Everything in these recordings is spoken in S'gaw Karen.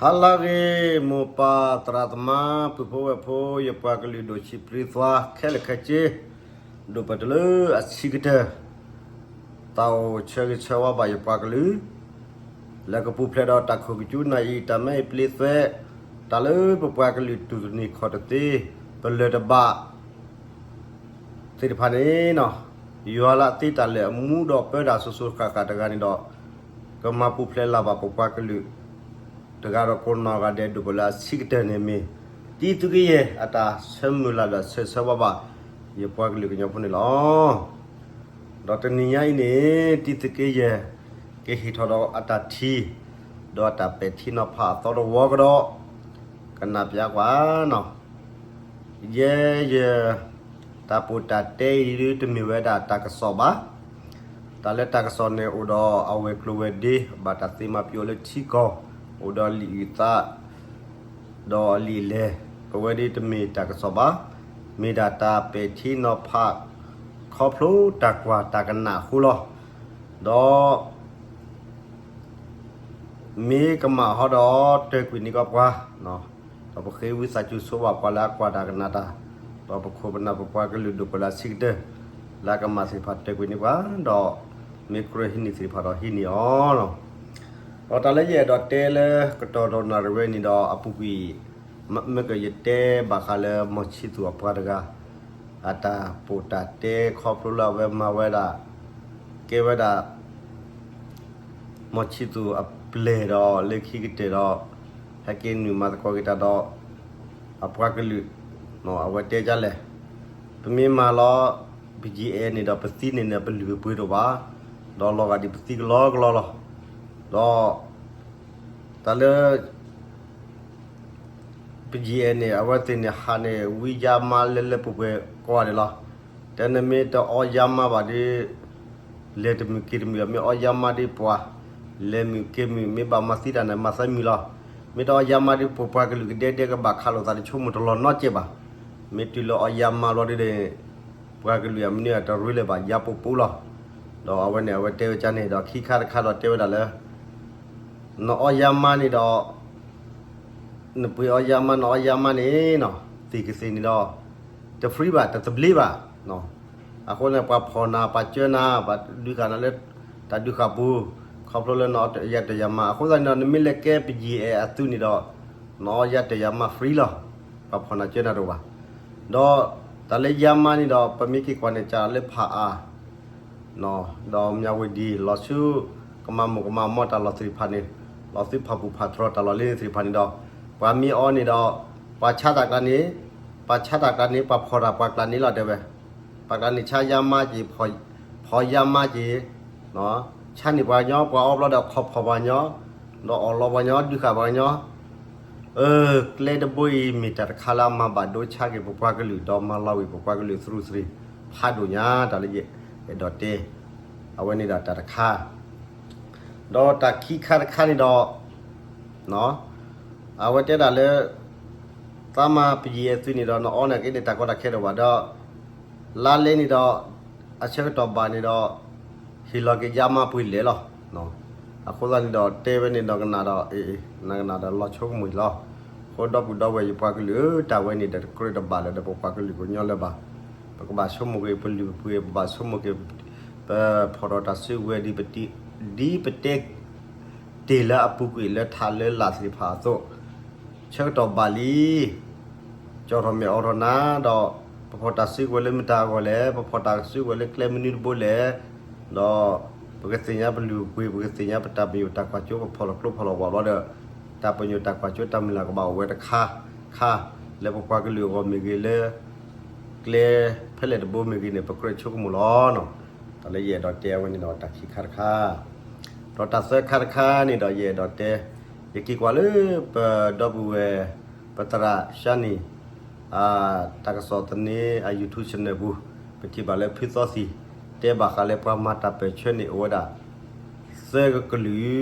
ဟါလၢအဂ့ၤ မိၢ်ပၢ်သရၣ်သမါ ပုၢ်ဖိဝဲၢ်ဖိ ယပှၤကလုာ်ဒိၣ်ဆံးပြံသွါခဲလၢာ်ခဲဆ့, ဒိၣ်ပတလၢအဆံးကတၢၢ် သးအိၣ်ဆၢဂ့ၤဆၢဝါဘၣ်ယပှၤကလုာ် လၢကပူၤဖျဲးဒီးတၢ်ခိၣ်ကကူနၢ်အံၤ တၢ်မဲအံၤပျ့သွဲ တၢ်လၢပပှၤကလုာ်တူၢ်တန့ၢ်ခီၣ်တသ့ ပလၢၢ်တဘၣ် သ့ၣ်တဖၣ်န့ၣ်, ယွၤလၢအသ့တၢ်လၢာ်အမူဒီးပၢတၢ်စိၤစိၤဃၣ်ဃၣ်တဂၤန့ၣ်ဒီး, ကမၤပူၤဖျဲးလၢ်ဘၣ်ပပှၤကလုာ် တဂၤဒီးကိးနီၢ်ဂၤဒဲး ဒိၣ်ပလၢအဆံးကတၢၢ်န့ၣ်မ့ၢ် တံသုးက့ယဲၢ်အတၢ်ဆၢမုၢ်လၢ်ဒီးဆၢဂ့ၤဆၢဝါဘၣ် ယပှၤကလုာ်ကညီဖိန့ၣ်လီၤ. ဒီးတနံၤညါအံၤန့ၣ် တံသုးက့ယဲၢ် ကဟ့ၣ်ထီၣ်ဒီးအတၢ်ထံ ဒီးအတၢ်ပဲာ်ထံနီၤဖးအသီတဝီကဒီး ကနၣ်ပၠးကွၢ်နီၤ ယဲယဲ တၢ်ပိၣ်တၢ်တဲအံၤဒ်တမ့ၢ်ဝဲဒၣ်တၢ်ကစီၣ်ဘၣ်. တၢ်လၢတၢ်ကစီၣ်န့ၣ်အိၣ်ဒီးအဝဲၤကျိၤဝဲၤဒ့ ဘၣ်တၢ်သ့မၤပျိးလၢထံကီၢ်, အိၣ်ဒီးလံာ်အုၣ်သး ဒီးအလံာ်အလဲၢ်, ပဝဲဒၣ်တမ့ၢ်တၢ်ကစီၣ်ဘၣ်, မ့ၢ်ဒၣ်တၢ်ပဲာ်ထံနီၤဖး ခီဖျိတၢ်ကွၢ်တၢ်ကနၣ်အဃိလီၤ. ဒီး မ့ၢ်ကမၣ်ဟီဒီး တၢၢ်ကွံာ်န့ၢ်ကီးပှၤ, ဒီးပဃ့ဝံသးစူၤဆိဘၣ်ပှၤလၢအကွၢ်တၢ်ကနၣ်တၢ်, ဒီးပခိၣ်ပနၢ်ပပှၤကလုာ်ဒိၣ်ပလၢအဆံးကတၢၢ် လၢအကမၣ်သ့ၣ်တဖၣ်တၢၢ်ကွံာ်န့ၢ်ပှၤ, ဒီးမ့ၢ်ကြၢးဟံးန့ၢ်သ့ၣ်တဖၣ်ဒီးဟံးန့ၢ်အီၤလီၤ. ဒီးတၢ်လၢယအဲၣ်ဒိးတဲလၢကတီၢ်ဒီးနၣ်ရံၣ်ဝဲန့ၣ်ဒီးအပူၤကွံာ် မ့ၢ်ကယတဲဘၣ်ဃးလၢမီၢ်ဆံသူးအပှၤတဂၤ အတၢ်ပိၣ်တၢ်တဲခီဖျိလၢအဝဲမၤဝဲဒၣ် ကဲဝဲဒၣ် မီၢ်ဆံသူးအပျဲၢ်ဒီးလၢခံကတၢၢ်ဒီး ဟဲက့ၤနုာ်မၤသကိးက့ၤတၢ်ဒီး အပှၤကလုာ် အဝဲတဲဒ်လဲၣ်, ပမ့ၢ်မၤလီၤ ပယံၤအဲၣ်န့ၣ်ဒီးပသံန့ၣ်န့ၣ် ပလုၢ်ပပှ့ၤတအိၣ်ဘၣ်, ဒီးလီၤဂာ်ဒ်ပသံကလီကလီလီၤ. ဒီး တၢ်လၢ ပယံၤအဲၣ်န့ၣ် အဝဲသ့ၣ်န့ၣ်ဟးန့ၣ် ဝံယါမါလၢလၢပှဲၤပှဲၤကိးဂၤဒဲးလီၤ. တဲနမ့ၢ်တအီယါမါဘၣ်ဒီး လဲၤတမုာ်က့ၤတမုာ်, မ့ၢ်အီယါမါဒီးပှၤ လဲၤမုာ်က့ၤမုာ်, မ့ၢ်ဘၣ်မၤသံတၢ်န့ၣ် မၤသးမုာ်လီၤ. မ့ၢ်တအီယါမါဒီး ပပှၤကလုာ်ကဒဲဒဲကဘၣ်ခးလိာ်သးတဆိကမိၣ်တလီၤနီတစဲးဘၣ်. မ့ၢ်တုၤလၢအီယါမါလီၤဒီး ပှၤကလုာ်အမနုၤအတရ့လၢၤဘၣ် ယါပူၤပူၤလီၤ. ဒီးအဝဲန့ၣ် အဝဲတဲဝဲကန့ၣ်ဒီး ခံခါတခါဒီးတဲဝဲဒၣ်လၢ နအီယါမါန့ၣ်ဒီး နပှ့ၤအီယါမါ နအီယါမါန့ၣ်နီၤ သ့ၣ်ကသ့ၣ်န့ၣ်ဒီး တ free ဘၣ် တသဘျ့ဘၣ်. အဃိန့ၣ် ပှၤဖီၣ်နၤ ပှၤကၢနၤ ပှၤဒုးဃာ်နၤလၢ တၢ်ဒုးဃာ်ပူၤ ခီဖျိလၢနအီယါတယါမါ အဃိသတးန့ၣ်ဒီး နမ့ၢ်လဲၤကဲပယံၤအဲၣ်အသုးန့ၣ်ဒီး နအီယါတယါမါ free လီၤ. ပှၤဖီၣ်နၤကၢနၤတအိၣ်ဘၣ်. ဒီးတၢ်လၢယါမါန့ၣ်ဒီး ပမ့ၢ်က့ၤကွၢ်န့ၣ် ကးလၢဖးအါ ဒီးမၠၣ်ဝတံၤ လီၤဆူ ကမၤမိၢ်ကမၤမီၢ်တၢ်လီၢ်သ့ၣ်တဖၣ်န့ၣ် လီၤဆူဖၣ်ပူၤဖၣ်တြီၤတၢ်လီၢ်လၢန့ၣ်သ့ၣ်တဖၣ်န့ၣ်ဒီး ပှၤမ့ၢ်အီန့ၣ်ဒီး ပှၤဆါတၢ်ကျါန့ၣ် ပှၤဆါတၢ်ကျါန့ၣ် ပှၤဖီၣ်တၢ်ပှၤကျါန့ၣ်လီၤတဲဝဲ. ပှၤကျါန့ၣ်ဆါယါမါက့ၤ ဖီၣ်ယါမါက့ၤ ဆါန့ၢ်ပှၤကညီ ပှၤအီဘျီဒီးခီၣ်ဖီၣ်ပှၤကညီ ဒီးအီၣ်လီၤပှၤကညီ ဒုးဃာ်ပှၤကညီ အၢ ကျဲတဘိအံၤ မ့ၢ်တၢ်တခါလၢအမၤဘၣ်ဒိဆါက့ၤပပှၤကလုာ် ဒီးမၤလီၤဝံၤပပှၤကလုာ်သရူးသရံး ဖးဒိၣ်ညါ တၢ်လၢယအဲၣ်ဒိးတဲ အဝဲန့ၣ်ဒီးတၢ်တခါ ဒီးတၢ်ခံခါတခါန့ၣ်ဒီး အဝဲတဲဒၣ်လၢ သးမၤပယံၤအဲၣ်သုးန့ၣ်ဒီး နအီန့ၣ်က့န့ၣ် တၢ်ကီတၢ်ခဲတအိၣ်ဘၣ်ဒီး လါလဲန့ၣ်ဒီး အဆၢကတီၢ်ဘၣ်န့ၣ်ဒီး ဟ့ၣ်လီၤက့ၤယါမါပှ့ၤလဲၣ်လီၤ. အဃိသတးန့ၣ်ဒီး တဲဝဲန့ၣ်ဒီးကနၣ်ဒီး အ့ နကနၣ်ဒီးလီၤဆိကမိၣ်လီၤ. အဃိဒီပုၢ်ဒီဝဲၢ်ယပှၤကလုာ်ဧၢ တၢ်ဝဲန့ၣ်ဒီးတကြၢးတဘၣ်လၢၤဒီး ပပှၤကလုာ်ကညီလၢၤဘၣ်. ပကဘၣ်ဆိကမိၣ်က့ၤပလုၢ်ပပှ့ၤ ပဘၣ်ဆိကမိၣ်က့ၤ ပဖီၣ်ထီၣ်တၢ်စုကဝဲၤဒ်ပတဲ ဒ်ပတဲ တ့ၢ်လၢအပူၤကွံာ်လၢထးလၢလာ်သ့ၣ်တဖၣ်အသိး ဆၢကတီၢ်ဘၣ်လံ ကၠီၣ်ထီၣ်မဲာ်အိးထီၣ်နၤ ဒီးပဖီၣ်တၢ်စုကဝဲၤလၢမတၤအဂီၢ်လဲၣ်, ပဖီၣ်တၢ်စုကဝဲၤလၢကျဲမနုၤတဘိလဲၣ်, ဒီးပကသ့ၣ်ညါပလုၢ်ပပှ့ၤ ပကသ့ၣ်ညါပတၢ်ပညိၣ်တၢ်ကွၢ်စိ ပဖီၣ်လီၤကျိဖီၣ်လီၤဝးဘျီဒီး တၢ်ပညိၣ်တၢ်ကွၢ်စိတၢ်မုၢ်လၢ်ကဘၣ်အိၣ်ဝဲတခါခါ လၢပပှၤကလုာ်အဂီၢ်မ့ၢ်ဂ့ၤ လၢကျဲဖဲလဲၣ်တဘိမ့ၢ်ဂ့ၤန့ၣ် ပကြၢးဆိကမိၣ်လီၤ. တၢ်လၢယအဲၣ်ဒိးတဲအဝဲန့ၣ်ဒီးတၢ်ခံခါတခါ ဒီးတၢ်သၢခါတခါန့ၣ်ဒီးယအဲၣ်ဒိးတဲ ယက့ၤကွၢ်လၢပဒီပုၢ်ဝဲၢ် ပသရၣ် Shani တၢ်ကစီၣ်သန့အ YouTube channel ပူၤ ပထံၣ်ဘၣ်လၢဖုသီသံၣ် တဲဘၣ်ဃးလၢပှၤမၤတၢ်ပၢၢ်ဆၢန့ၣ်အိၣ်ဝဲဒၣ် သၢကကလုာ်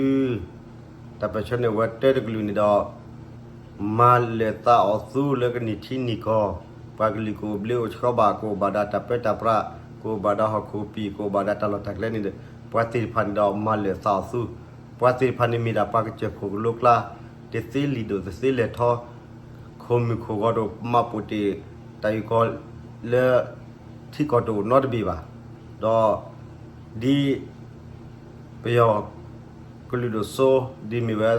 တၢ်ပၢၢ်ဆၢန့ၣ်အိၣ်ဝဲတၢတကလုာ်န့ၣ်ဒီး မၤလၢာ်သးအီၣ်သူလၢကန့ၢ်ထံန့ၢ်ကီၢ် ပှၤကလုာ်ကအိၣ်ဘျ့အိၣ်ဆှီဘၣ် ကအိၣ်ဘၣ်ဒီးတၢ်ပၢတၢ်ပြး ကအိၣ်ဘၣ်ဒီးဟီၣ်ခိၣ်ပံာ် ကအိၣ်ဘၣ်ဒီးတၢ်လီၢ်တၢ်ကျဲန့ၣ်ဒီး ပှၤသ့ၣ်တဖၣ်န့ၣ်ဒီးမၤလၢာ်သးအီၣ်သူ ပှၤသ့ၣ်တဖၣ်န့ၣ်မ့ၢ်ဒၣ်ပှၤကစၢၢ်ခိၣ်ကလိကျါ တသ့လံာ်ဒိၣ်တသ့လဲၤထီ, ခိၣ်မုၢ်ခိၣ်ဂီၤတအိၣ် မၤပိာ်တ့ၢ်တၢ်အုၣ်ကီၤလၢထံကီၢ်တအိၣ်နီတဘ့ၣ်ဘၣ်. ဒီးဒ်ပယီၤကလုာ်ဒိၣ်စိ ဒ်မ့ၢ်ဝဲ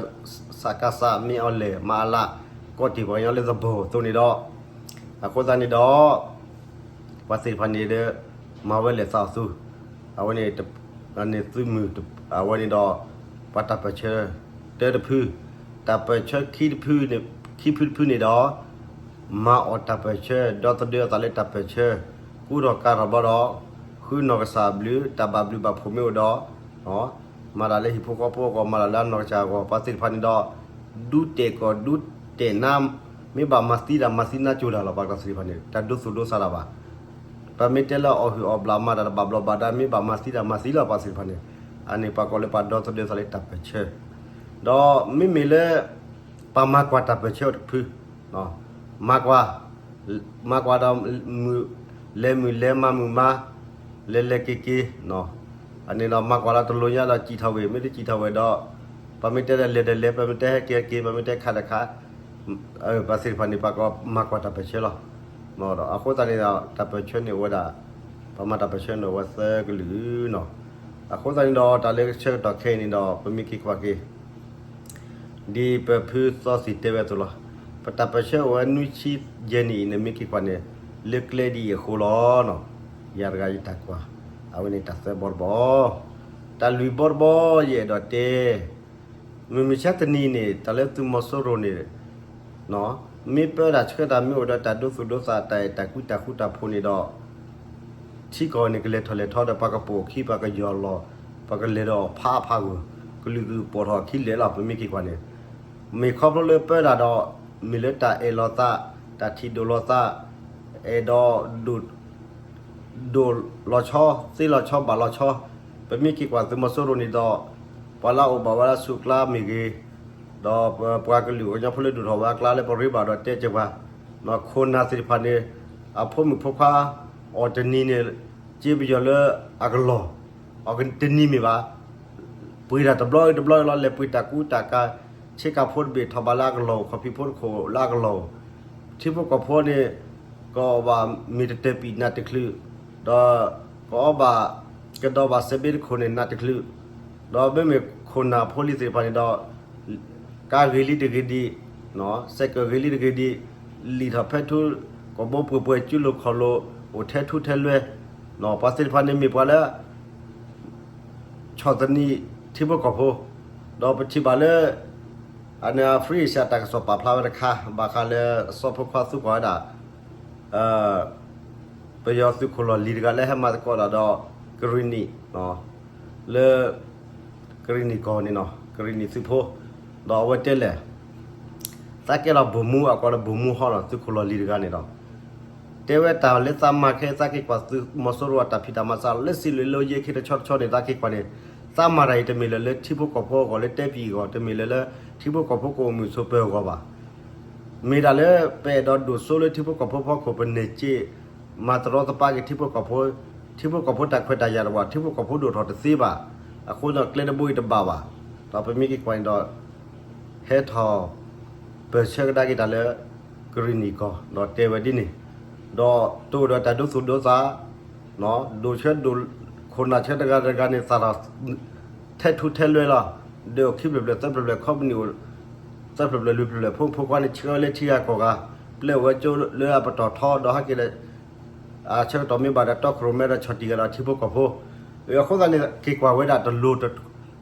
စကစ မ့ၢ်အီၤလဲၣ် မၤအလး ကိးတ့ၢ်ပှၤကညီလၢသဘိၣ်အသိးန့ၣ်ဒီး, အဃိသတးန့ၣ်ဒီး ပှၤသ့ၣ်တဖၣ်န့ၣ်ဒီး မၤဝဲလဲၤသးအီၤသူ, အဝဲန့ၣ် န့ၣ်သုးမုၢ် အဝဲန့ၣ်ဒီး ပှၤတၢ်ပၢၢ်ဆၢ တၢတဖု, တၢ်ပၢၢ်ဆၢခံတဖုန့ၣ်, ခံဖုတဖုန့ၣ်ဒီး မၤအီၣ်တၢ်ပၢၢ်ဆၢ ဒီသဒၢအသးလၢတၢ်ပၢၢ်ဆၢ, ကူထီၣ်ကၤထီၣ်ဘျီဒီး ဃုနီၢ်ကစၢ်ဘျုး တၢ်ဘၣ်ဘျုးဘၣ်ဖှိၣ်မ့ၢ်အိၣ်ဒီး မၤတၢ်လၢဟံၣ်ဖိဃီဖိအဂီၢ် မၤတၢ်လၢအနီၢ်ကစၢ်အဂီၢ် ပှၤသ့ၣ်တဖၣ်န့ၣ်ဒီး ဒူတဲာ်ကီၢ်ဒူတဲာ်နါ, မ့ၢ်ဘၣ်မၤသံတၢ်မၤသံနါကၠိတၢ်လီၤ ပှၤကလုာ်သ့ၣ်တဖၣ်န့ၣ် တၢ်ဒိသူၣ်ဒိသးတၢ်ဘၣ်. ပမ့ၢ်တဲလၢအီၣ်ဟုၣ်အီၣ်ဘျၣ်မၤတၢ်တဘၣ်ဘျီးဘၣ်ဒါ မ့ၢ်ဘၣ်မၤသံတၢ်မၤသံလီၤ ပှၤသ့ၣ်တဖၣ်န့ၣ်, အန့ၣ်ပှၤကိးလၢပှၤဒီသဒၢသးလၢတၢ်ပၢၢ်ဆၢ, ဒီးမ့မ့ၢ်လၢ ပှၤမၤကွၢ်တၢ်ပၢၢ်ဆၢအိၣ်တဖု, မၤကွၢ်, မၤကွၢ်ဒီး လဲၤမုာ်လဲၤမၤမုာ်မၤ, လဲၤလဲၤက့ၤက့ၤ, အန့ၣ်ဒီးမၤကွၢ်လၢတလိၣ်ညါဒီးစံၣ်ထီၣ်ဝဲ မ့ၢ်တစံၣ်ထီၣ်ဝဲဒီး ပမ့ၢ်တဲဒီးလဲၤဒီးလဲၤ ပမ့ၢ်တဲဟဲက့ၤက့ၤ ပမ့ၢ်တဲခးဒီးခး, ပှၤသ့ၣ်တဖၣ်န့ၣ် ပှၤကမၤကွၢ်တၢ်ပၢၢ်ဆၢလီၤ. အဃိသတးန့ၣ်ဒီး တၢ်ပၢၢ်ဆၢန့ၣ်အိၣ်ဝဲဒၣ်, ပှၤမၤတၢ်ပၢၢ်ဆၢန့ၣ်အိၣ်ဝဲသၢကလုာ်နီၤ. အဃိသတးန့ၣ်ဒီး တၢ်လၢဆၢကတီၢ်ခဲအံၤန့ၣ်ဒီး ပမ့ၢ်က့ၤကွၢ်က့ၤ ဒ်ပဖုသီသံၣ်တဲဝဲအသိးလီၤ. ပတၢ်ပၢၢ်ဆၢအိၣ်ဝဲနွံဆံယဲၢ်နံၣ်အံၤန့ၣ် မ့ၢ်က့ၤကွၢ်န့ၣ် လၢကျဲဒ်အံၤအဃိလီၤ. ယၤတဂၤယတၢ်ကွၢ်, အဝဲန့ၣ်တၢ်သၢဘီတဘီ, တၢ်လွံၢ်ဘီတဘီ ယအဲၣ်ဒိးတဲ, မုၢ်မဆါတနံၤန့ၣ် တၢ်လၢသုးမီၤစိရိၤန့ၣ် မ့ၢ်ပၢတၢ်ဆှၢတၢ်မ့ၢ်အိၣ်ဒီးတၢ်ဒိသူၣ်ဒိသး တၢ်အဲၣ်တၢ်ကွံတၢ်ဃူတၢ်ဖိးန့ၣ်ဒီး ထံကီၢ်န့ၣ် ကလဲၤထီၣ်လဲၤထီဒီး ပှၤကပိာ်အခံ ပှၤကယီၢ်လီၤ, ပှၤကလဲၤဒီးဖးအဖးဂီၢ်, ကလုာ်ဒူၣ်ပိာ်ထီၣ်အခံလဲၣ်လီၤ ပမ့ၢ်က့ၤကွၢ်န့ၣ်, မ့ၢ်ခီဖျိလၢပၢတၢ်ဒီး မ့ၢ်လၢတၢ်အဲၣ်လီၤသး, တၢ်ထံၣ်ဒိၣ်လီၤသး, အဲၣ်ဒိးဒိၣ် ဒိၣ်လီၤဆီ, သ့လီၤဆီ ဘၣ်လီၤဆီ, ပမ့ၢ်က့ၤကွၢ်သုးမီၤစိရိၤန့ၣ်ဒီး ပှၤလၢအအိၣ်ဘၣ်ဝဲလၢဆူၣ်ကျါမ့ၢ်ဂ့ၤ, ဒီးပပှၤကလုာ်ကညီဖိလၢဒိၣ်ထီၣ်ဝဲအကျါလၢပရ့ဘၣ်ဒီးတဲကဲပှၤ, ခိၣ်နၢ်သ့ၣ်တဖၣ်န့ၣ် အဖိမုၣ်ဖိခွါ အီၣ်တနံၤန့ၣ် က့ပယီၤလၢအကလီၢ်, အီၣ်တနံၤမ့ၢ်ဘၣ် ပှ့ၤတၢ်တဘျီတဘျီလီၤ, လဲၤပှ့ၤတၢ်ကူတၢ်ကၤ, ဆ့ကၤဖိတဘ့ၣ်ထီၣ်ဘၣ်လၢအကလီၢ်, ခီၣ်ဖံးဖိတခိၣ်လၢအကလီၢ်, ထံဖိကီၢ်ဖိန့ၣ် ကအီၣ်ဘၣ်မ့ၤတတၢၢ်ပံာ်နးတချုး, ဒီးကအီၣ်ဘၣ် ကဒီးဘၣ်စဲးဘ့တခိၣ်န့ၣ်နးတချုး, ဒီးမ့မ့ၢ်ခိၣ်နၢ်ဖိလံၤသ့ၣ်တဖၣ်န့ၣ်ဒီး ကါဂ့ၤလံတဂ့ၤဒံး, စဲးကၢးဂ့ၤလံတဂ့ၤဒံး, လံာ်ထီၣ်ဖဲထူ ကဘိပှဲၤပှဲၤ ကၠူလိၤခီၣ်လိၤ အိၣ်ထဲထူထဲလွဲ, ပှၤသ့ၣ်တဖၣ်န့ၣ်မ့ၢ်ပှၤလၢ ဆီၣ်သနံးထံဖိကီၢ်ဖိ, ဒီးပထံၣ်ဘၣ်လၢ အန့ၣ် Free Asia တၢ်ကစီၣ်ပာ်ဖျါဝဲတခါ ဘၣ်ဃးလၢအစီၤဖိခွါသူကွၢ်ဝဲဒၣ် ပယီၤသုးခိၣ်လီၢ်လံၤတဂၤလၢဟဲမၤသကိးတၢ်ဒီး ကရံၣ်နံၣ် လၢ ကရံၣ်နံၣ်ကီၢ်န့ၣ်နီၤ ကရံၣ်နံၣ်သုးဖိ, ဒီးအဝဲတဲလဲၣ် သးကဲလီၤ ဗိုလ်မှူး အကိးလၢ ဗိုလ်မှူးဟီၣ်နီၤ သုးခိၣ်လီၢ်လံၤတဂၤန့ၣ်ဒီး တဲဝဲတၢ်လၢသးမၤခဲ သးက့ၤကွၢ်သုးမီၤစိရိၤအတၢ်ဖံးတၢ်မၤစးလၢစံးလွံၢ်လၢယဲၢ်ခ့တဆီတဆီန့ၣ် သးက့ၤကွၢ်န့ၣ် သးမၤတၢ်အံၤတမ့ၢ်လၢၤလၢထံဖိကီၢ်ဖိအဂီၢ် လၢတဲပံၤအဂီၢ် တမ့ၢ်လၢၤလၢ ထံဖိကီၢ်ဖိကအိၣ်မုာ်ဆိးပၢၤအဂီၢ်ဘၣ်. မ့ၢ်ဒၣ်လၢပအဲၣ်ဒိးဒိၣ်စိလၢထံဖိကီၢ်ဖိဖီခိၣ် ပန့ၢ်စ့ မၤတရီတပါက့ၤထံဖိကီၢ်ဖိ, ထံဖိကီၢ်ဖိတၢ်ခွဲးတၢ်ယာ်တဝာ် ထံဖိကီၢ်ဖိဒိၣ်ထီၣ်တသ့ဘၣ်. အဃိဒီးကျဲတဘိအံၤတဘၣ်ဘၣ်. ဒီးပမ့ၢ်က့ၤကွၢ်န့ၣ်ဒီး ဟဲထီၣ် ပၢၢ်ဆၢကဒါက့ၤတၢ်လၢ ကရံၣ်နံၣ်ကီၢ် ဒီးတဲဝဲဒ်န့ၣ်, ဒီးတအိၣ်ဒီးတၢ်ဒိသူၣ်ဒိသး ဒိၣ်ဆၢဒိၣ် ခိၣ်နၢ်ဆၢတဂၤတဂၤန့ၣ် သးထီၣ် ထဲထူထဲလွဲလီၤ. ဒုးအိၣ်ခံဖျၢၣ်ဖျၢၣ်သၢဖျၢၣ်ဖျၢၣ် ခီပနံၣ်အိၣ် သၢဖျၢၣ်ဖျၢၣ်လွံၢ်ဖျၢၣ်ဖျၢၣ် ဖိမုၣ်ဖိခွါန့ၣ် ဆှၢဝဲလၢထံဂၤကီၢ်ဂၤ ပျဲဝဲကၠိလၢအပတီၢ်ထီ ဒီးဟဲက့ၤလၢ အဆၢကတီၢ်မ့ၢ်ဘၣ်ဒီး တီခိၣ်ရိၣ်မဲဒီးဆီၣ်တံၢ်ဂၤဒီးထံဖိကီၢ်ဖိ, အဃိသတးန့ၣ် က့ၤကွၢ်ဝဲဒၣ် တလိၤတဆီ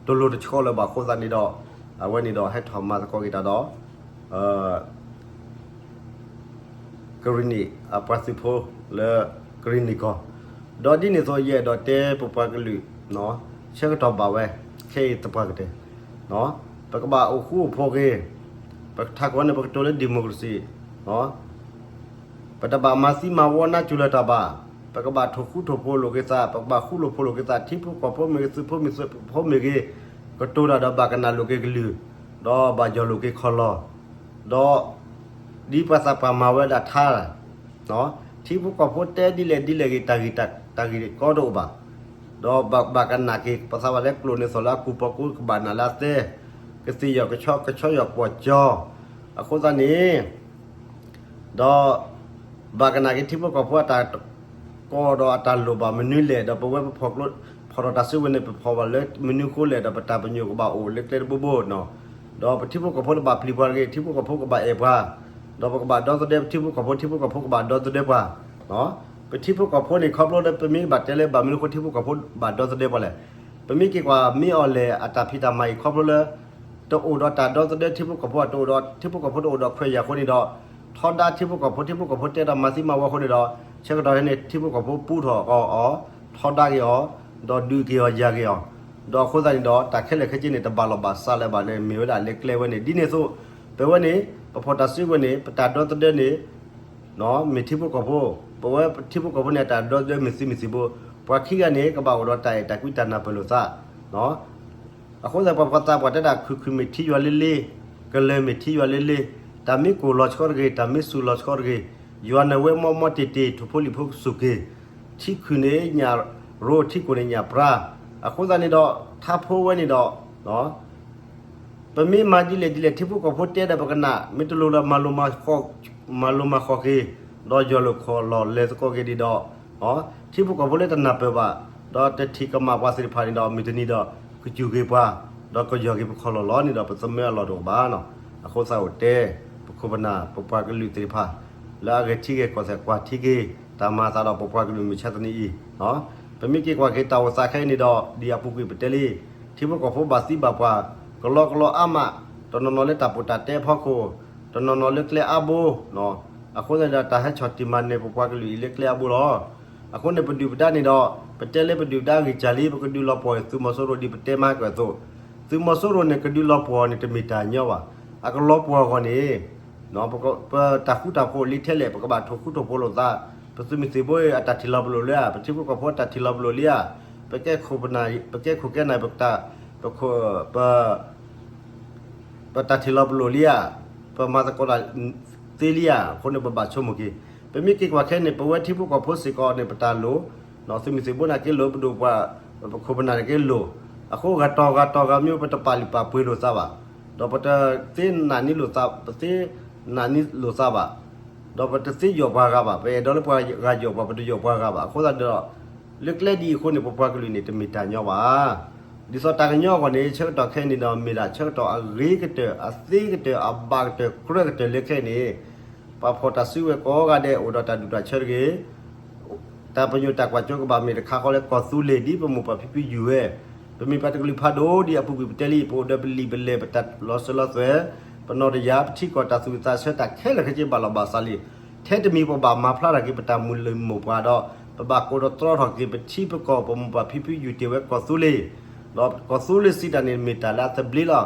လၢၤဘၣ်အဃိသတးန့ၣ်ဒီး အဝဲန့ၣ်ဒီးဟဲထီၣ်မၤသကိးက့ၤတၢ်ဒီး ကရံၣ်နံၣ် အပှၤသုးဖိလၢ ကရံၣ်နံၣ်ကီၢ်, ဒီးဒ်န့ၣ်အသိး ယအဲၣ်ဒိးတဲပပှၤကလုာ် ဆၢကတီၢ်ဘၣ်ဝဲ ခဲအံၤသပှၢ်ကတၢၢ် ပကဘၣ်အိၣ်ဃူအိၣ်ဖိးက့ၤ, ပကထးခိၣ်န့ၣ် ပကတိၤလၢ democracy ပတဘၣ်မၤသံမၤဝီနါစူၤလၢၤတၢ်ဘၣ်, ပကဘၣ်ထိၣ်ဃူထိၣ်ဖိးလိာ်က့ၤသး, ပကဘၣ်ဃူလိာ်ဖိးလိာ်က့ၤသး, ထံဖိကီၢ်ဖိမ့ၢ်ဂ့ၤ သုးဖိမ့ၢ်ဂ့ၤ ကတိၤတၢ်ဒီးဘၣ်ကနၣ်လိာ်က့ၤကလုၢ်, ဒီးဘၣ်ယီၢ်လိာ်က့ၤခီၣ်လီၢ်, ဒီး ဒ်ပှၤသးပှၢ်မၤဝဲဒၣ်ထါ ထံဖိကီၢ်ဖိတဲဒ်လဲၣ်ဒ်လဲၣ်ဂ့ၤ တၢ်ဂ့ၢ်တၢ်ဂ့ၢ်ကီတအိၣ်ဘၣ်, ဒီးဘၣ်ကနၣ်က့ၤ ပသးပှၢ်လၢကျိာ်န့ၣ်သိးလၢအကူၣ်ပီကူကဘၣ်နၢ်လၢအသဲ, ကသ့ၣ်ယီၤကဆီ ကဆီယီၤကွီၢ်ကၠီ, အဃိသတးန့ၣ် ဒီး ဘၣ်ကနၣ်က့ၤထံဖိကီၢ်ဖိအတၢ် ကိးဒီးအတၢ်လိၣ်ဘၣ်မနုၤလဲၣ်, ဒီးပဝဲပဖီၣ်ကျိ ဖီၣ်ထီၣ်တၢ်စုကဝဲၤန့ၣ် ပဖီၣ်ဘၣ်လၢမနုၤအဃိလဲၣ်, ဒီးပတၢ်ပညိၣ်ကဘၣ်အိၣ်လၢကျဲတဘိဘိနီၤ. ဒီးပထံဖိကီၢ်ဖိတဘၣ်ပျံၤပှၤတဂ့ၤ, ထံဖိကီၢ်ဖိကဘၣ်အဲၣ်ပှၤ, ဒီးပကဘၣ်ဒီသဒၢပထံဖိကီၢ်ဖိ, ထံဖိကီၢ်ဖိကဘၣ်ဒီသဒၢပှၤ. ပထံဖိကီၢ်ဖိန့ၣ် ခီဖျိလၢပမ့ၢ်ဘၣ်တဲလၢဘၣ်မနုၤအဃိထံဖိကီၢ်ဖိဘၣ်ဒီသဒၢပှၤလဲၣ်. ပမ့ၢ်က့ၤကွၢ်မ့ၢ်အီၤလဲၣ် အတၢ်ဖံးတၢ်မၤအံၤ ခီဖျိလၢ တအိၣ်ဒီးတၢ်ဒီသဒၢထံဖိကီၢ်ဖိ, တအိၣ်ဒီးထံဖိကီၢ်ဖိတအိၣ်ဒီးခွဲးယာ်အဃိန့ၣ်ဒီး ထီဒါထံဖိကီၢ်ဖိ, ထံဖိကီၢ်ဖိတဲဒီးမၤသံမၤဝီအဃိန့ၣ်ဒီး ဆၢကတီၢ်ခဲအံၤန့ၣ် ထံဖိကီၢ်ဖိပူထီၣ်အီၤ, ထီဒါက့ၤအီၤ, ဒီးဒုးက့ၤအီၤယၤက့ၤအီၤ, ဒီးအဃိသတးန့ၣ်ဒီး တၢ်ခဲလၢာ်ခဲဆ့န့ၣ် တဘၣ်လီၢ်ဘၣ်စးလၢၤဘၣ်န့ၣ် မ့ၢ်ဝဲဒၣ်လၢကျဲဝဲန့ၣ် ဒ်န့ၣ်အသိး ပဝဲန့ၣ် ပဖီၣ်တၢ်စုကဝဲၤန့ၣ် ပတၢ်ဒီသဒၢန့ၣ် မ့ၢ်ထံဖိကီၢ်ဖိ, ပဝဲထံဖိကီၢ်ဖိန့ၣ် အတၢ်ဒီသဒၢမ့ၢ်သုးမုၢ်သံၣ်ဘိ, ပှၤခံဂၤန့ၣ် ကဘၣ်အိၣ်ဒီးတၢ်အဲၣ်တၢ်ကွံတၢ်နၢ်ပၢၢ်လိာ်သး အဃိသတး ပှၤပှၤသးပှၢ်တဲဒၣ် ခုၣ်ခုၣ်မ့ၢ်ထံယွၤလ့လ့, ကလၢၤမ့ၢ်ထံယွၤလ့လ့, တၢ်မ့ၢ်ကိၢ်လီၤဆီတဂ့ၤ, တၢ်မ့ၢ်စူၤလီၤဆီတဂ့ၤ, ယွၤနၢ်ဝဲမီမီတ့ၢ်တ့ၢ် ထိၣ်ဖိလံၣ်ဖိကစူၢ်က့ၤ, ထံခုၣ်န့ၣ်ညၣ်ရိ ထံကိၢ်န့ၣ်ညၣ်ပြါ, အဃိသတးန့ၣ်ဒီး ထါဖိဝဲန့ၣ်ဒီး ပမ့ၢ်မၤဒ်လဲၣ်ဒ်လဲၣ် ထံဖိကီၢ်ဖိတဲဒီးပကနၣ်, မ့ၢ်တလိၣ်လၢ မၤလိမၤဃီက့ၤ, ဒီးယီၢ်လိာ်ခီၣ်လီၢ်လဲၤသကိးက့ၤဒံးဒီး ထံဖိကီၢ်ဖိလၢတနၢ်ပၢၢ်ဘၣ်, ဒီးတထံၣ်ကမၣ်ပှၤသ့ၣ်တဖၣ်န့ၣ်ဒီး မုၢ်တနံၤဒီး ကစူၢ်က့ၤပှၤ, ဒီးကယီၢ်က့ၤပခီၣ်လီၢ်လီၤန့ၣ်ဒီး ပသမၢအလီၢ်တအိၣ်ဘၣ်နီၤ. အဃိသတးအိၣ်တဲ ပခိၣ်ပနၢ် ပပှၤကလုာ်သ့ၣ်တဖၣ် လၢအဂဲၤထံဂဲၤကီၢ်သ့ၣ် ကွၢ်ထံက့ၤ တၢ်မၤအသးဒီးပပှၤကလုာ်မုၢ်ဆါတနံၤအံၤ ပမ့ၢ်က့ၤကွၢ်က့ၤတၢ်အိၣ်သးခဲအံၤန့ၣ်ဒီး ဒ်အပူၤကွံာ်ပတဲလံ, ထံဖိကီၢ်ဖိဘၣ်သံဘၣ်ပှၢ် ကလီကလီအါမး, တနီၤနီၤလၢတၢ်ပီးတၢ်တဲအဖီခိၣ်, တနီၤနီၤလၢကျဲအါဘိ, အဃိသတးဒီး တၢ်ဟဲဆီၣ်တံၢ်မၤနၢၤပပှၤကလုာ်အံၤလၢကျဲအါဘိလီၤ. အဃိန့ၣ် ပဒုၣ်ပဒါန့ၣ်ဒီး ပတဲလၢပဒုၣ်ပဒါဂ့ၤကၢ်လံ ပကဒုးလီၤပှီၢ်သုးမီၤစိရိၤဒ်ပတဲမၤကၢၢ်အသိး, သုးမီၤစိရိၤန့ၣ် ကဒုးလီၤပှီၢ်န့ၣ် တမ့ၢ်တၢ်ညီဘၣ်. အကလီၤပှီၢ်အဂီၢ်န့ၣ် ပတၢ်ဃူတၢ်ဖိးလံထဲလဲၣ် ပကဘၣ်ထိၣ်ဃူထိၣ်ဖိးလိာ်သး, ပသုးမုၢ်သံၣ်ဘိအတၢ်ထံၣ်လီၤပလိာ်လံဧါ, ပထံဖိကီၢ်ဖိအတၢ်ထံၣ်လီၤပလိာ်လံဧါ, ပကဲခိၣ်ပနၢ် ပကဲခိၣ်ကဲနၢ် ပ ပတၢ်ထံၣ်လီၤပလိာ်လံဧါ, ပမၤသကိးတၢ်သ့လံဧါ, အဃိန့ၣ် ပဘၣ်ဆိကမိၣ်က့ၤ. ပမ့ၢ်က့ၤကွၢ်ခဲအံၤန့ၣ် ပဝဲထံဖိကီၢ်ဖိစ့ၢ်ကီးန့ၣ် ပတၢ်လိၣ်, သုးမုၢ်သံၣ်ဘိန့ၣ်က့လိၣ်, ပဒိၣ်ပှၤ ပခိၣ်ပနၢ်န့ၣ်က့လိၣ်, အဃိဂၤတီၤဂၤတီၤဂၤမ့ၢ် ပတပာ်လုၢ်ပာ်ပှ့ၤလိာ်သးဘၣ်, ဒီးပတသ့နာ်န့ၢ်လိာ်သး, ပသ့နာ်န့ၢ်လိာ်သးဘၣ်, ဒီးပတသ့ယိးပှၤဂၤဘၣ်, ပအဲၣ်ဒိးလၢပှၤဂၤယိးပှၤ ပတယိးပှၤဂၤဘၣ်. အဃိသတးဒီး လၢကျဲဒ်အံၤအဃိန့ၣ် ပပှၤကလုာ်န့ၣ် တမ့ၢ်တၢ်ညီဘၣ်. ဒ်သိးတၢ်ကညီအဂီၢ်န့ၣ် ဆၢကတီၢ်ခဲအံၤန့ၣ်ဒီး မ့ၢ်ဒၣ်ဆၢကတီၢ်အဂ့ၤကတၢၢ် အသ့ကတၢၢ် အဘၣ်ကတၢၢ် ကြၢးကတၢၢ်လၢခဲအံၤန့ၣ် ပှၤဖီၣ်တၢ်စုကဝဲၤကိးဂၤဒဲး အိၣ်ဒီးတၢ်ဒူၣ်တၢ်ဆၢတဂ့ၤ တၢ်ပညိၣ်တၢ်ကွၢ်စိကဘၣ်မ့ၢ်တခါဃီလၢကီၢ်သူလ့ၤ ဒ်ပမိၢ်ပၢ်ဖံဖုယုၢ်ဝဲ, ပမ့ၢ်ပှၤတကလုာ်ဖးဒိၣ် ဒ်အပူၤကွံာ်ပတဲလံ ပအိၣ်ဒီးပလံာ်ပလဲၢ် ပတၢ်လီၤစၢၤလီၤသွဲၣ်, ပနီၢ်တယၢ် ပထံကီၢ်တၢ်သူၣ်ဝံၣ်သးဆၢ တၢ်ခဲလၢာ်ခဲဆ့ဘၣ်လီၢ်ဘၣ်စးလံ. ထဲတမံၤပဘၣ်မၤဖျါထီၣ်က့ၤ ပတၢ်မုၢ်လၢ်မိၢ်ပှၢ်ဒီး ပဘၣ်ကိးဒီးတြီထီၣ်က့ၤ ပထံပကီၢ် ပမိၢ်ပၢ်ဖံဖုယုၢ်တ့ၢ်ဝဲကီၢ်သူလ့ၤ, ဒီးကီၢ်သူလ့ၤစံးတၢ်န့ၣ် မ့ၢ်တၢ်လၢအသဘျ့လီၤ.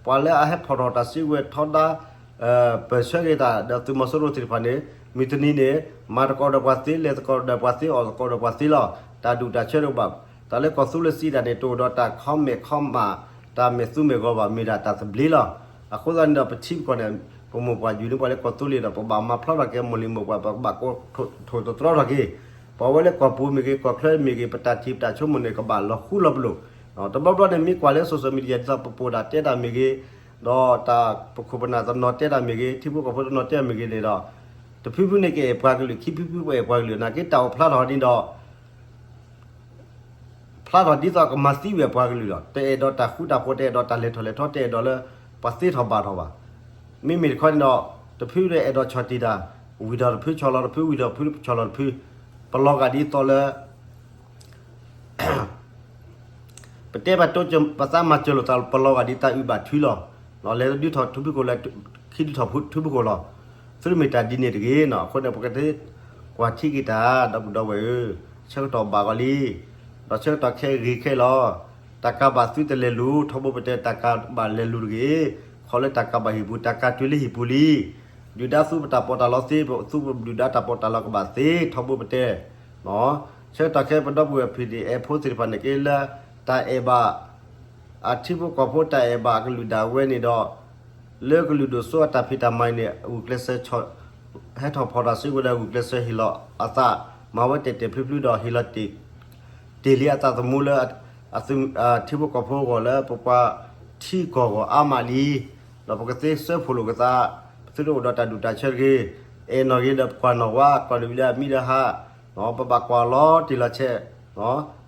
ပှၤလၢအဟဲဖီၣ်ထီၣ်တၢ်စုကဝဲၤထီဒါ ပၢၢ်ဆၢက့ၤတၢ်ဒီးသုးမီၤစိရိၤသ့ၣ်တဖၣ်န့ၣ် မုၢ်တနံၤန့ၣ် မၤသကိးဒီးပှၤသ့ လဲၤသကိးဒီးပှၤသ့ အီၣ်သကိးဒီးပှၤသ့လီၤ. တၢ်ဒူၣ်တၢ်ဆၢတအိၣ်ဘၣ်. တၢ်လၢကီၢ်သူလ့ၤစံးတၢ်န့ၣ် တအိၣ်ဒီးတၢ်ခီမဲာ်ခီမး တၢ်မဲာ်သူမဲာ်ဂီၤဘၣ် မ့ၢ်ဒၣ်တၢ်သဘျ့လီၤ. အဃိသတးန့ၣ်ဒီး ပထံပကီၢ်န့ၣ် ပမိၢ်ပှၢ်ယုၢ်န့ၢ်ပှၤလၢကီၢ်သူလ့ၤဒီး ပဘၣ်မၤဖျါထီၣ်က့ၤ မိၢ်လံၤမိၢ်ပှၢ် ပကဘၣ်ကိးထိၣ်သတြီထီၣ်က့ၤ ပှၤဝဲလၢကီၢ်ပူၤမ့ၢ်ဂ့ၤ ကီၢ်ချၢမ့ၢ်ဂ့ၤ ပတၢ်ထံၣ်ပတၢ်ဆိကမိၣ်န့ၣ် ကဘၣ်လီၤဃူလီၤပလိာ်. တဘျီဘျီန့ၣ် မ့ၢ်ကွၢ်လၢ social media ဒ်သိးပပိာ်တၢ်တဲတၢ်မ့ၢ်ဂ့ၤ, ဒီးတၢ်ပခိၣ်ပနၢ်တနီၤတဲတၢ်မ့ၢ်ဂ့ၤ, ထံဖိကီၢ်ဖိတနီၤတဲတၢ်မ့ၢ်ဂ့ၤန့ၣ်ဒီး တဖုဖုန့ၣ်ကအဲၣ်ပှၤကလုာ်, ခံဖုဖုပအဲၣ်ပှၤကလုာ်, နာ်က့တၢ်အိၣ်ဖျါထီၣ်န့ၣ်ဒီး ဖျါထီၣ်ဒ်သိးကမၤသံဝဲပှၤကလုာ်လီၤ. တအဲၣ်ဒိးတၢ်ဃူတၢ်ဖိး, တအဲၣ်ဒိးတၢ်လဲၤထီၣ်လဲၤထီ, တအဲၣ်ဒိးလၢပှၤသ့ထီၣ်ဘၣ်ထီၣ်ဘၣ်. မ့မ့ၢ်တခီန့ၣ်ဒီး တဖုဒီးအဲၣ်ဒိးဆီၣ်တံၢ်တၢ်, ဝံၤဒီးတဖုဆီၣ်လီၤတဖု, ဝံၤဒီးတဖုဆီၣ်လီၤတဖု, ပလီၤဂာ်ဒ်သိးလၢ ပတဲပှၤတိစၢၤ ပသးမၤစၢၤလိာ်သး ပလီၤဂာ်ဒ်တၢ်အုၣ်ဘၣ်ထုလီၤ. လဲၤဒုးထီၣ်ထူဖုခိၣ်လၢ ခံဒုးထီၣ်ထူဖုခိၣ်လီၤ. သုတမ့ၢ်တၢ်ဒ်န့ၣ်တဂ့ၤနီၤ. အဃိန့ၣ် ပကသ့ကွၢ်ထံက့ၤတၢ် ဒီပုၢ်ဒီဝဲၢ်ဧၢ, ဆၢကတီၢ်ဘၣ်ဂီၤလံ, ဒီးဆၢကတီၢ်ခဲအံၤဂ့ၤခဲအံၤလီၤ. တၢ်ကးဘၣ်သုတလဲၤလူၤ, ထီဘိပတဲ တၢ်ကးဘၣ်လဲၤလူၤတဂ့ၤ, ခီလၢတၢ်ကးဘၣ်ဟံၣ်ပူၤ, တၢ်ကးတုၤလၢဟံၣ်ပူၤလံ. ဒုၣ်ဒါသူပတၢ်ပီးတၢ်လီသ့, ပသူပဒုၣ်ဒါတၢ်ပီးတၢ်လီကဘၣ်သ့, ထီဘိပတဲ ဆၢကတီၢ်ခဲအံၤ ပဒီပုၢ်ဝဲၢ် PDF ဖိသ့ၣ်တဖၣ်န့ၣ်က့လၢ တၢ်အဲၣ်ဘၣ် အထံဖိကီၢ်ဖိ တၢ်အဲၣ်ဘၣ်အကလုၢ်ဒၣ်ဝဲန့ၣ်ဒီး လၢကလုာ်ဒိၣ်စိအတၢ်ဖံးတၢ်မၤအံၤန့ၣ် ဂုာ်ကျဲးစၢး ဟဲထီၣ်ဖီၣ်တၢ်စုကဝဲၤဒီး ဂုာ်ကျဲးစၢးဟ့ၣ်လီၤအသး မၤဝဲတဲာ်တဲာ်ဖျုဖျုဒီး ဟ့ၣ်လီၤတ့ၢ်လံအသးသမူလၢ အထံဖိကီၢ်ဖိအဂီၢ်လၢပပှၤ ထံကီၢ်ဂီၤအါမးလံ, ဒီးပကသ့စၢဖှိၣ်လိာ်ကသး, ပသုတအိၣ်ဒီးတၢ်ဒူၣ်တၢ်ဆၢတဂ့ၤ, အဲၣ်နီၣ်ဂ့ၤဒီးပကွၢ်နီၣ်ဝါ ကွၢ်လုၢ်လၢအမံၤဒီးဟါ, ပဘၣ်ကွၢ်လီၤတံၢ်လီၤဆဲး,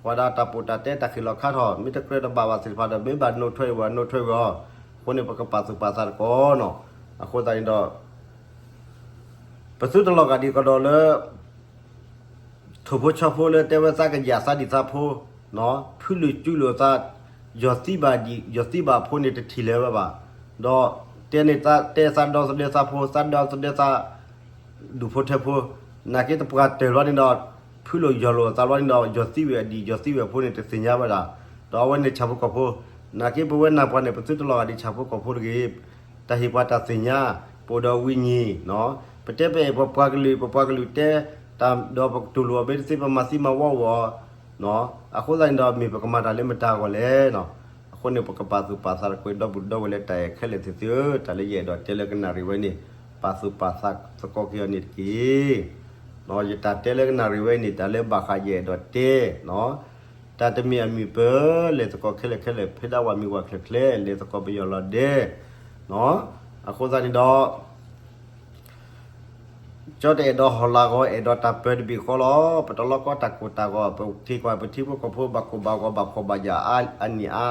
ကွၢ်ဒၣ်တၢ်ပိာ်တၢ်တဲတၢ်ဃ့ၣ်လီၤခါထီၣ် မ့ၢ်တကြၢးတဘၣ်ဘၣ်သ့ၣ်တဖၣ်ဒီး မ့ၢ်ဘၣ်နိးထွဲအံၤဝဲနိးထွဲဝဲအီၤ, အဃိန့ၣ် ပကပာ်သူၣ်ပာ်သးတက့ၢ်နီၤ, အဃိသတးန့ၣ်ဒီး ပသုတလီၤဂာ်ဒံးကဒီးလၢ ထိၣ်ဖိဆီဖိလၢတဲဝဲသးကယၣ်သးဒံၣ်သးဖိ, ဖုလိာ်ကူလိာ်သး, ယီၢ်သံဘၣ်ဒံၣ် ယီၢ်သံဘၣ်ဖိန့ၣ်တထံၣ်လၢၤဝဲဘၣ်, ဒီးတဲန့ၣ်တဲသးဒီသဒၢသးဖိ သးဒီသဒၢသး ဒူၣ်ဖိထၢဖိ, နာ်က့တပှၢ်တၢၢ်ဘျီန့ၣ်ဒီး ဖုလိာ်ယီၢ်လိာ်သးဘျီန့ၣ်ဒီး ယီၢ်သံဝဲအဒံၣ် ယီၢ်သံဝဲအဖိန့ၣ်တသ့ၣ်ညါဝဲဒၣ်, ဒီးအဝဲန့ၣ်ဆၣ်ဖိကီၢ်ဖိ, နာ်က့ပဝဲနၢ်ပှၤန့ၣ် ပသုတလီၤဂာ်ဒံးဆၣ်ဖိကီၢ်ဖိတဂ့ၤ, တၢ်ဟ့ၣ်ပှၤတၢ်သ့ၣ်ညါ, ပအိၣ်ဒီးဝံၤညံၤ, ပတဲပအဲၣ်ပပှၤကလုာ် ပပှၤကလုာ်တဲ, တၢ်ဒီးပကတူၢ်လိာ်အီၤမ့ၢ်တသ့ ပမၤသံမၤဝီဝဲအီၤ, အဃိသတးန့ၣ်ဒီး မ့ၢ်ပကမၤတၢ်လၢမတၤအဂီၢ်လဲၣ်နီၤ, အဃိန့ၣ် ပကပာ်သူၣ်ပာ်သးတက့ၢ် ဒီပုၢ်ဒီဝဲၢ်လၢတၢ်အဲၣ်ခဲလၢာ်သ့ၣ်သုဧၢ, တၢ်လၢယအဲၣ်ဒိးတဲလၢကနၣ်ရံၣ်ဝဲန့ၣ်, ပာ်သူၣ်ပာ်သးသကိးက့ၤအီၤန့ၣ်တက့ၢ်. ယတၢ်တဲလၢကနၣ်ရံၣ်ဝဲန့ၣ် တၢ်လၢဘၣ်ဃးယအဲၣ်ဒိးတဲ, တၢ်တမ့ၢ်အမုာ်ပၢၤ လဲၤသကိးခဲလၢာ်ခဲလၢာ် ဖဲဒၣ်ဝဲမ့ၢ်ဝဲချၢၣ်ချၢၣ် လဲၤသကိးပယီၤလီၤဒဲး, အဃိသတးန့ၣ်ဒီး ကၠီတအဲၣ်ဒိးဟီၣ်လာ်ဂီၤ အဲၣ်ဒိးတၢ်ပၢတဘ့ၣ်ဃီလီၤ. ပတလီကီတၢ်ကိၢ်တၢ်ဂီၤ ပက့ၤကွၢ်ပထံဖိကီၢ်ဖိ ဘၣ်ကိၢ်ဘၣ်ဂီၤ ဘၣ်ဖှီၣ်ဘၣ်ယာ် အါနံၣ်အါ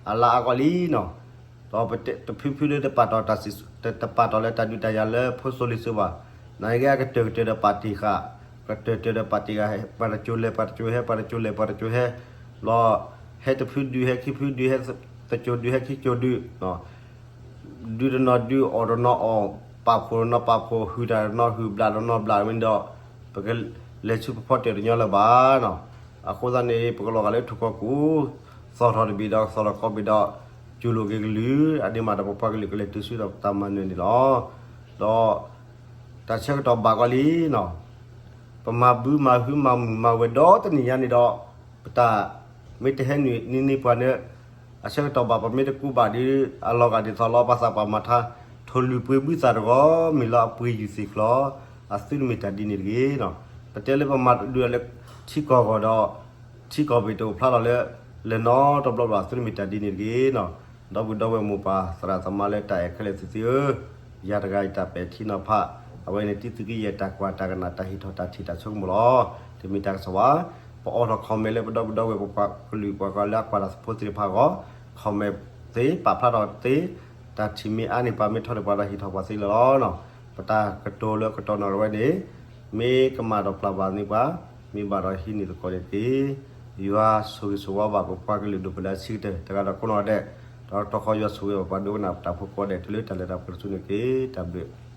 အလါအါဂီၢ်လံနီၤ. ဒီးတဖုဖုလၢတပာ်တီၢ်တၢ်စံၣ် တပာ်တီၢ်လၢတၢ်ဒုးတၢ်ယၤလၢဖိစိၤလံၤစိၤဘၣ်. နာ်က့အကတၢၢ်ကတၢၢ်ဒီးပာ်တ့ၢ်ဃာ်, ကတၢၢ်တၢၢ်ဒီးပာ်တ့ၢ်ဃာ်, ပှၤတစိၤလဲၤ ပှၤတစိၤဟဲ ပှၤတစိၤလဲၤ ပှၤတစိၤဟဲ, လီၤ ဟဲတဖုဒုး ဟဲခံဖုဒုး ဟဲတစိၤဒုး ဟဲခံစိၤဒုး ဒုးတနီၤဒုး အီၣ်တနီၤအီၣ်, ပာ်ဖှိၣ်တနီၤပာ်ဖှိၣ်, ဟုၣ်တၢ်တနီၤဟုၣ်, ဘျးတနီၤဘျးဝဲန့ၣ်ဒီး ပကလဲၤဆူဖီဖီတၢၢ်တညီလၢၤဘၣ်နီၤ. အဃိသတးန့ၣ် ပကလီၤဂာ်လၢထူၣ်ကီၢ်ကိၢ်, သီၣ်ထီၣ်တဘ့ၣ်ဒီးသီၣ်လီၤကီဘ့ၣ်ဒီး စူၤလိာ်က့ၤကလုၢ်, အဒ့မးဒီးပပှၤကလုာ်ကလဲၤတုၤဆူဒီးပတၢ်မၤနၢၤန့ၣ်လီၤ. ဒီး တၢ်ဆၢကတီၢ်ဘၣ်ကီးလံနီၤ. ပမၤဘုမၤဟုမၤမုာ်မၤဝဲဒီတနံၣ်ညါန့ၣ်ဒီး ပတၢ်မ့ၢ်တဟဲနုာ်န့ၢ်န့ၢ်ပှၤန့ၣ် အဆၢကတီၢ်ဘၣ်ပမ့ၢ်တကူဘၣ်ဒီး အလီၤဂာ်ဒ်သိးလီၤ ပှၤသးပှၢ်မၤထါ ထိၣ်လွံၢ်ပှ့ၤဘုသၣ်တဂီၤ မ့ၢ်လၢအပှ့ၤယုၢ်သ့ၣ်ကျီၤ, အသုတမ့ၢ်တၢ်ဒ်န့ၣ်တဂ့ၤနီၤ. ပတဲလၢပမၤဒုးလၢထံကီၢ်ဂီၤဒီး ထံကီၢ်ဘ့ၣ်တအိၣ်ဖျါလီၤလၢ လဲၤနီတဘျီဘၣ် သုတမ့ၢ်တၢ်ဒ်န့ၣ်တဂ့ၤနီၤ. ဒီပုၢ်ဒီဝဲၢ်မိၢ်ပၢ်သရၣ်သမါလၢတၢ်အဲၣ်ခဲလၢာ်သ့ၣ်သုဧၢ, ယၤတဂၤယတၢ်ပဲာ်ထံနီၤဖး, အဝဲန့ၣ်တံသုးက့ယဲၢ်တၢ်ကွၢ်တၢ်ကနၣ်တၢ်ဟ့ၣ်ထီၣ်တၢ်ထံၣ်တၢ်ဆိကမိၣ်လီၤ. တမ့ၢ်တၢ်ကစီၣ်ဘၣ်, ပအိးထီၣ် comment လၢပဒီပုၢ်ဒီဝဲၢ်ပပှၤကလုာ်ပှၤကညီလၢအကွၢ်တၢ်ဖိသ့ၣ်တဖၣ်အဂီၢ်, comment သ့ ပာ်ဖျါထီၣ်သ့, တၢ်ထံၣ်မ့ၢ်အါန့ၢ်ပှၤမ့ၢ်ထီၣ်န့ၢ်ပှၤဒီးဟ့ၣ်ထီၣ်ပှၤသ့လၢၤလီၤ. ပတၢ်ကတိၤလၢကတီၢ်နီၣ်ဝဲန့ၣ်, မ့ၢ်ကမၣ်ဒီးပျၢ်ဘၣ်န့ၢ်ပှၤ, မ့ၢ်ဘၣ်ဒီးဟံးန့ၢ်သကိးန့ၣ်တက့ၢ်. ယွၤဆိၣ်ဂ့ၤဆိၣ်ဝါဘၣ်ပပှၤကလုာ်ဒိၣ်ပှၤလၢအဆံးကတၢၢ် တဂၤဒီးကိးနီၢ်ဒဲး, ဒီးတီၢ်ဃီယွၤဆိၣ်ဂ့ၤဘၣ်ပှၤဒိကနၣ်တၢ်ဖိကိးဂၤဒဲး တုၤလၢတၢ်လဲၤတၢ်ပှဲၤတစုန့ၣ်တက့ၢ်. တၢ်ဘျုး